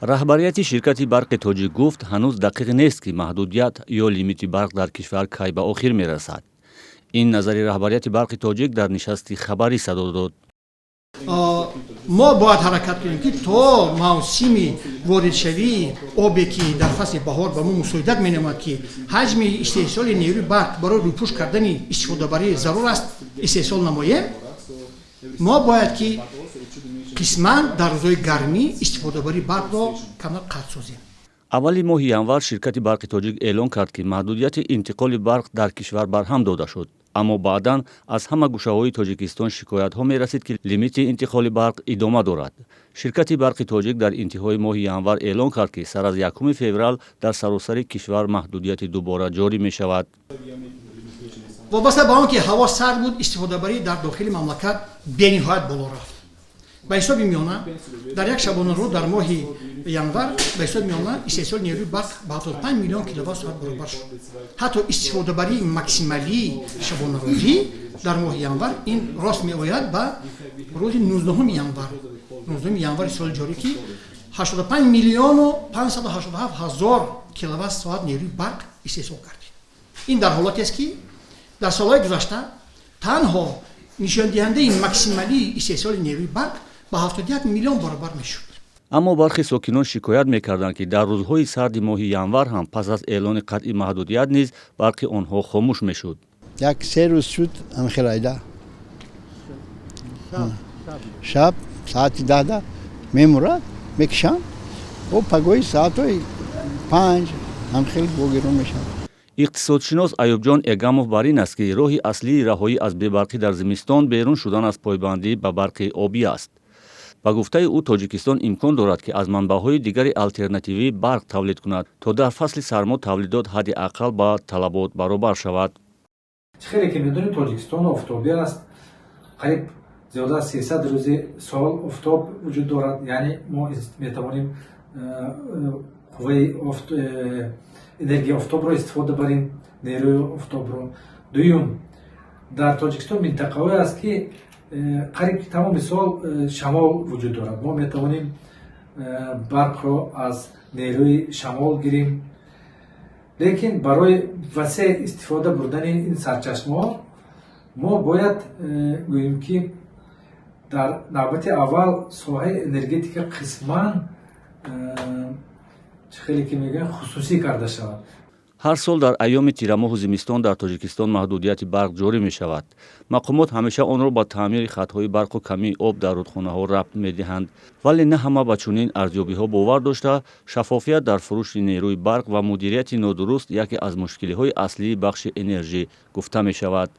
Раҳбарияти ширкати «Барқи Тоҷик» гуфт, ҳанӯз дақиқ нест, ки маҳдудият ё лимити барқ дар кишвар кай ба охир мерасад. Ин назари раҳбарияти «Барқи Тоҷик» дар нишасти хабарӣ садо дод. Мо бояд ҳаракат кунем, ки то мавсими воридшавии обе, ки дар фасли баҳор ба мо мусоидат менамояд, ки ҳаҷми истеҳсоли нерӯи барқ барои рӯпӯш кардани истифодабарӣ зарур аст, истеҳсол намоем. Мо бояд ки қисман дар рӯзҳои гармӣ истифодабарии барқро камтар қатъ созем. Аввали моҳи январ ширкати «Барқи Тоҷик» эълон кард, ки маҳдудияти интиқоли барқ дар кишвар барҳам дода шуд, аммо баъдан аз ҳама гӯшаҳои Тоҷикистон шикоятҳо мерасид, ки лимити интиқоли барқ идома дорад. Ширкати «Барқи Тоҷик» дар интиҳои моҳи январ эълон кард, ки сар аз 1 феврал дар саросари кишвар маҳдудияти дубора ҷорӣ мешавад. Вобаста ба он ки ҳаво сард буд, истифодабарӣ дар дохили мамлакат бениҳоят боло рафт. Ба ҳисоби миёна дар як шабонарӯз дар моҳи январ ба ҳисоби миёна истеҳсоли нерӯи барқ ба 75 миллион киловатт соат баробар шуд. Ҳатто истифодабарии максималии шабонарӯзӣ дар моҳи январ ин рост меояд ба рӯзи 19 январ, 19 январи соли ҷорӣ, ки 85 миллиону 587 ҳазор киловатт соат нерӯи барқ истеҳсол кардид. Ин дар ҳолатест, ки дар солҳои гузашта танҳо нишондиҳандаи максималии истеҳсоли нерӯи барқ ба 71 миллион баробар мешуд. Аммо бархе сокинон шикоят мекарданд, ки дар рӯзҳои сарди моҳи январ ҳам пас аз эълони қатъи маҳдудият низ барқи онҳо хомӯш мешуд. Як се рӯз шуд ҳамхелайда. Шаб соати 10-да мемурад, мекишанд, о пагоҳи соатҳои 5 ҳамхел богирон мешавад. Иқтисодшинос Аюбҷон Эгамов бар ин аст, ки роҳи аслии раҳоӣ аз бебарқӣ дар зимистон берун шудан аз пойбандӣ ба барқи обӣ аст. Ба гуфтаи ӯ, Тоҷикистон имкон дорад, ки аз манбаъҳои дигари алтернативӣ барқ тавлид кунад, то дар фасли сармо тавлидот ҳадди ақал ба талабот баробар шавад. Чӣ хеле ки медонем, Тоҷикистон офтобӣ аст. Қариб зиёда аз 300 рӯзи сол офтоб вуҷуд дорад, яъне мо метавонем қувваи энергияи офтобро истифода барем, нерӯи офтобро. Дуюм, дар Тоҷикистон минтақаҳое аст, ки қариб тамоми сол шамол вуҷуд дорад. Мо метавонем барқро аз нерӯи шамол гирем. Лекин барои васеъ истифода бурдани ин сарчашмаҳо мо бояд гӯем, ки дар навбати аввал соҳаи энергетика қисман, чӣ хеле ки мегӯям, хусусӣ карда шавад. Ҳар сол дар айёми тирамоҳу зимистон дар Тоҷикистон маҳдудияти барқ ҷорӣ мешавад. Мақомот ҳамеша онро ба таъмири хатҳои барқу камии об дар рудхонаҳо рабт медиҳанд, вале на ҳама ба чунин арзёбиҳо бовар дошта, шаффофият дар фурӯши нерӯи барқ ва мудирияти нодуруст яке аз мушкилиҳои аслии бахши энержӣ гуфта мешавад.